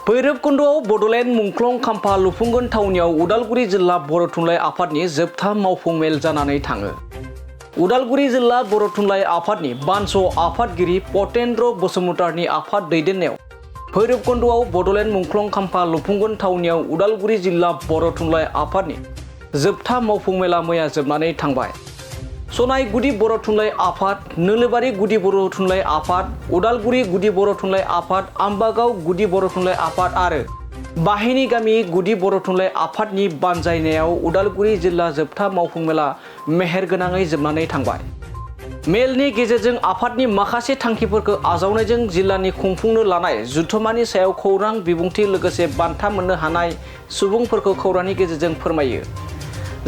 भैरबकुन्द'आव बड'लेण्ड मुंख्लं खाम्फा लुफुंगोन थावनियाव उदालगुरि जिल्ला बर' थुनलाइ आफादनि जोबथा मावफुं मेल जानानै थाङो। उदालगुरि जिल्ला बर' थुनलाइ आफादनि बानस' आफादगिरि पतेन्द्र बसुमतारीनि आफाद दैदेननायाव भैरबकुन्द'आव बड'लेण्ड मुंख्लं खाम्फा लुफुंगोन थावनियाव उदालगुरि जिल्ला बर' थुनलाइ आफादनि जोबथा मावफुं मेला मैया जोबनानै थांबाय। सनाय गुदि बर' थुनलाइ आफाद, नोलोबारि गुदि बर' थुनलाइ आफाद, उदालगुरि गुदि बर' थुनलाइ आफाद, आम्बागाव गुदि बर' थुनलाइ आफाद आरो बाहेनि गामि गुदि बर' थुनलाइ आफादनि बानजायनायाव उदालगुरि जिल्ला जोबथा मावफुं मेला मेहेरगोनाङै जोबनानै थांबाय। मेलनि गेजेरजों आफादनि माखासे थांखिफोरखौ आजावनायजों जिल्लानि खुंफुंनो लानाय जथुम्मानि सायाव खौरां बिबुंथि लोगोसे बान्था मोननो हानाय सुबुंफोरखौ खौरांनि गेजेरजों फोरमायो।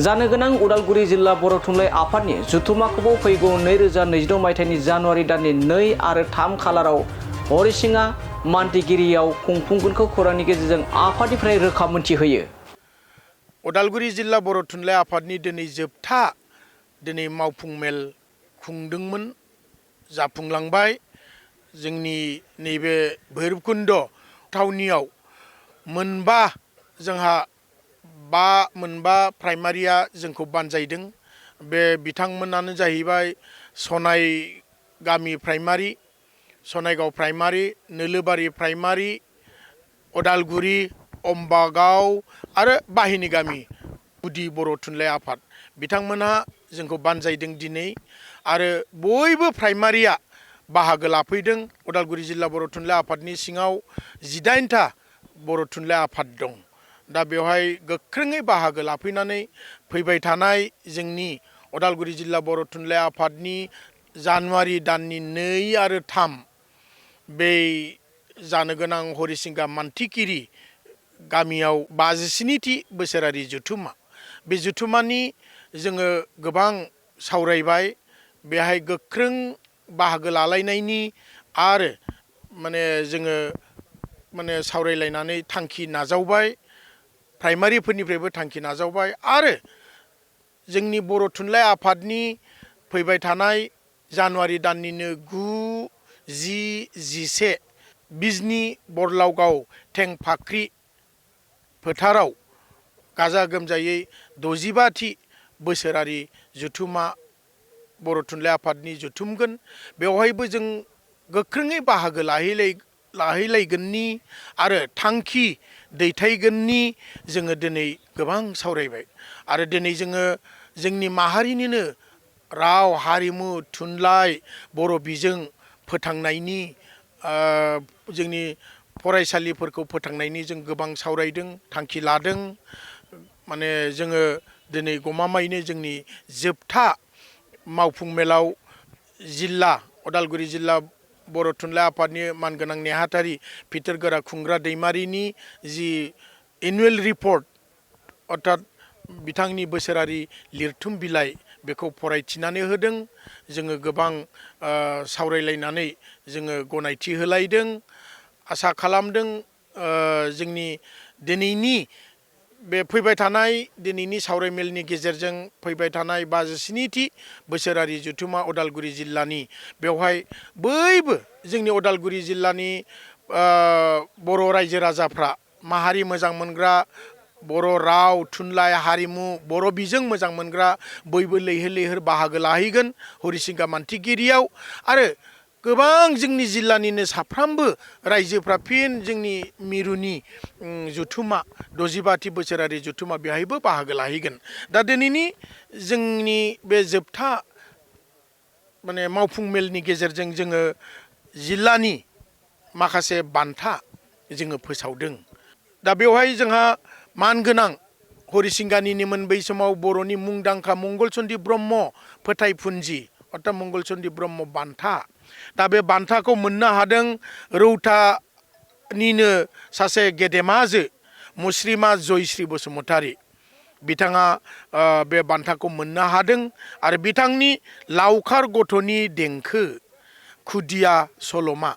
जानो गोनां उदालगुरि जिल्ला बर' थुनलाइ आफादनि जथुम्माखौबो फैगौ 2026 मायथाइनि जानुवारि दाननि 2 आरो 3 खालाराव हरिसिङा मान्टिगिरियाव खुंफुंगोनखौ खौरांनि गेजेरजों आफादनिफ्राय रोखा मोनथिहोयो। उदालगुरि जिल्ला बर' थुनलाइ आफादनि दिनै मावफुं मेल खुंदोंमोन, जाफुंलांबाय। जोंनि नैबे भैरबकुन्द थावनियाव मोनबा प्राइमारिया जोंखौ बानजायदों। बे बिथांमोनानो जाहैबाय सनाय गामि प्राइमारि, सनायगाव प्राइमारि, नोलोबारि प्राइमारि, उदालगुरि, अम्बागाव आरो बाहेनि गामि गुदि बर' थुनलाइ आफाद। बिथांमोनहा जोंखौ बानजायदों दिनै आरो बयबो प्राइमारिया बाहागो लाफैदों। उदालगुरि जिल्ला बर' थुनलाइ आफादनि सिङाव 18टा बर' थुनलाइ आफाद दं। दा बेवहाय गोख्रोङै बाहागो लाफैनानै फैबाय थानाय जोंनि उदालगुरि जिल्ला बर' थुनलाइ आफादनि जानुवारि दाननि 2 आरो 3 बे जानो गोनां हरिसिंगा मान्टिगिरि गामियाव 57थि बोसोरारि जथुम्मा। बे जथुम्मानि जोङो गोबां सावरायबाय। बेहाय गोख्रों बाहागो लालायनायनि आरो जोङो सावरायलायनानै थांखि नाजावबाय। प्राइमारिफोरनिफ्रायबो थांखि नाजावबाय आरो जोंनि बर' थुनलाइ आफादनि फैबाय थानाय जानुवारि दाननिनो 9, 10, 11 बिजनि बरलावगाव थेंफाख्रि फोथाराव गाजा गोमजायै 65थि बोसोरारि जथुम्मा बर' थुनलाइ आफादनि जथुमगोन। बेवहायबो जों गोख्रोङै बाहागो लाहैलायगोननि आरो थांखि दैथायगोननि जोङो दिनै गोबां सावरायबाय। आरो दिनै जोङो जोंनि माहारिनिनो राव, हारिमु, थुनलाइ, बर' बिजों फोथांनायनि जोंनि फरायसालिफोरखौ फोथांनायनि जों गोबां सावरायदों, थांखि लादों। जोङो दिनै गमामायैनो जोंनि जोबथा मावफुं मेलाव उदालगुरि जिल्ला बर' थुनलाइ आफादनि मानगोनां नेहाथारि फिथोरगोरा खुंग्रा दैमारिनि जि एनुवेल रिपर्ट अर्थात बिथांनि बोसोरारि लिरथुम बिलाइ बेखौ फरायथिनानै होदों। जोङो गोबां सावरायलायनानै जोङो गनायथि होलायदों। आसा खालामदों जोंनि दिनैनि बे फैबाय थानाय दिनैनि सावरायमेलनि गेजेरजों फैबाय थानाय 57थि बोसोरारि जथुम्मा उदालगुरि जिल्लानि बेवहाय बयबो जोंनि उदालगुरि जिल्लानि बर' रायजो राजाफ्रा, माहारि मोजां मोनग्रा, बर' राव, थुनलाइ, हारिमु, बर' बिजों मोजां मोनग्रा बयबो लैहोर लैहोर बाहागो लाहैगोन हरिसिंगा मान्टिगिरियाव। आरो गोबां जोंनि जिल्लानिनो साफ्रोमबो रायजोफ्रा फिन जोंनि मिरुनि जथुम्मा 65थि बोसोरारि जथुम्मा बेहायबो बाहागो लाहैगोन। दा दिनैनि जोंनि बे जोबथा मावफुं मेलनि गेजेरजों जोङो जिल्लानि माखासे बान्था जोङो फोसावदों। दा बेवहाय जोंहा मानगोनां हरिसिंगानिनोमोन बै समाव बर'नि मुंदांखा मंगल चन्दि ब्रह्म फोथायफुनजि अर्थात मंगल चन्दि ब्रह्म बान्था। दा बे बान्थाखौ मोननो हादों रौतानिनो सासे गेदेमाजो मुस्रिमा जयश्री बसुमतारी। बिथाङा बे बान्थाखौ मोननो हादों आरो बिथांनि लावखार गथ'नि देंखो खुदिया सल'मा,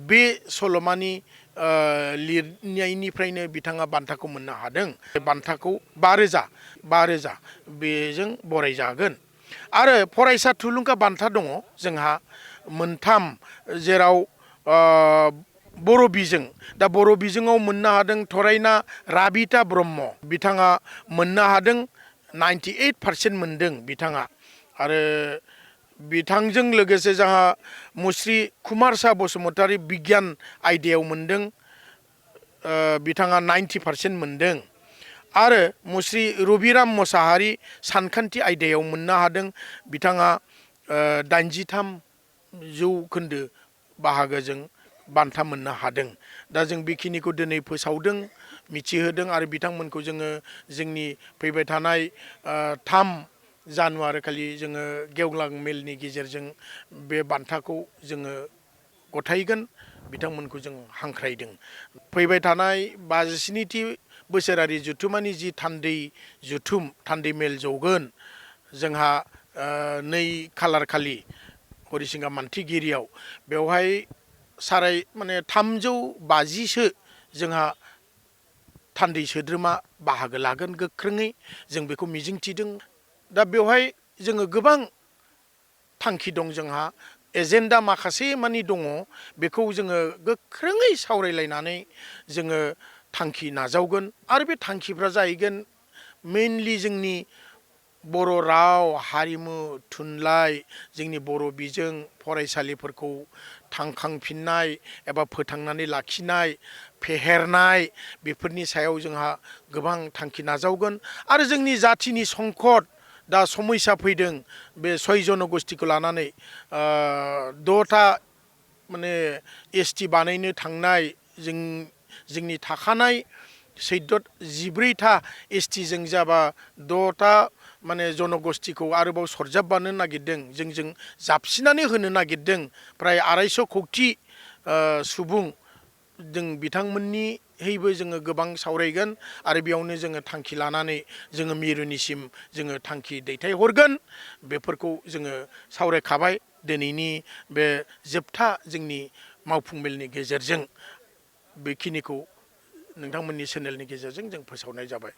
बे सल'मानि लिरनायनिफ्रायनो बिथाङा बान्थाखौ मोननो हादों। बे बान्थाखौ 5,000 बेजों बरायजागोन। आरो फरायसा थुलुंगा बान्था दङ जोंहा मोनथाम, जेराव बर' बिजों दा बर' बिजोङाव मोननो हादों थरायना राबिता ब्रह्म बिथाङा मोननो हादों 98% मोनदों बिथाङा आरो बिथांजों लोगोसे जोंहा मुस्रि कुमारसा बसुमतारी बिगियान आयदायाव मोनदों बिथाङा 90% मोनदों आरो मुस्रि रबिराम मोसाहारि सानखान्थि आयदायाव मोननो हादों बिथाङा 83 जौखोन्दो बाहागोजों बान्था मोननो हादों दा जों बेखिनिखौ दिनै फोसावदों मिथिहोदों आरो बिथांमोनखौ जोङो जोंनि फैबाय थानाय 3 जानुवारि खालि जोङो गेवलां मेलनि गेजेरजों बे बान्थाखौ जोङो गथायगोन बिथांमोनखौ जों हांख्रायदों फैबाय थानाय 57थि बोसोरारि जथुमानि जि थान्दै जथुम थान्दै मेल जौगोन जोंहा 2 खालार खालि हरिसिंगा मान्थिगिरियाव बेवहाय साराय माने 350सो जोंहा थान्दै सोद्रोमा बाहागो लागोन गोख्रोङै जों बेखौ मिजिंथिदों दा बेवहाय जोङो गोबां थांखि दं जोंहा एजेन्डा माखासे मानि दङ बेखौ जोङो गोख्रोङै सावरायलायनानै जोङो थांखि नाजावगोन आरो बे थांखिफ्रा जाहैगोन मेइनलि जोंनि बर' राव हारिमु थुनलाइ जोंनि बर' बिजों फरायसालिफोरखौ थांखांफिननाय एबा फोथांनानै लाखिनाय फेहेरनाय बेफोरनि सायाव जोंहा गोबां थांखि नाजावगोन आरो जोंनि जाथिनि संकट दा समस्या फैदों बे 6 जनगोष्ठीखौ लानानै 6टा माने एसटि बानायनो थांनाय जोंनि थाखानाय 14टा एसटिजों जाबा 6टा माने जनगोष्ठीखौ आरोबाव सरजाबबानो नागिरदों जों जाबसिनानै होनो नागिरदों प्राय 250 कौटि सुबुं जों बिथांमोननिहैबो जोङो गोबां सावरायगोन आरो बेयावनो जोङो थांखि लानानै जोङो मिरुनिसिम जोङो थांखि दैथायहरगोन बेफोरखौ जोङो सावरायखाबाय दिनैनि बे जोबथा जोंनि मावफुं मेलनि गेजेरजों बेखिनिखौ नोंथांमोननि चेनेलनि गेजेरजों जों फोसावनाय जाबाय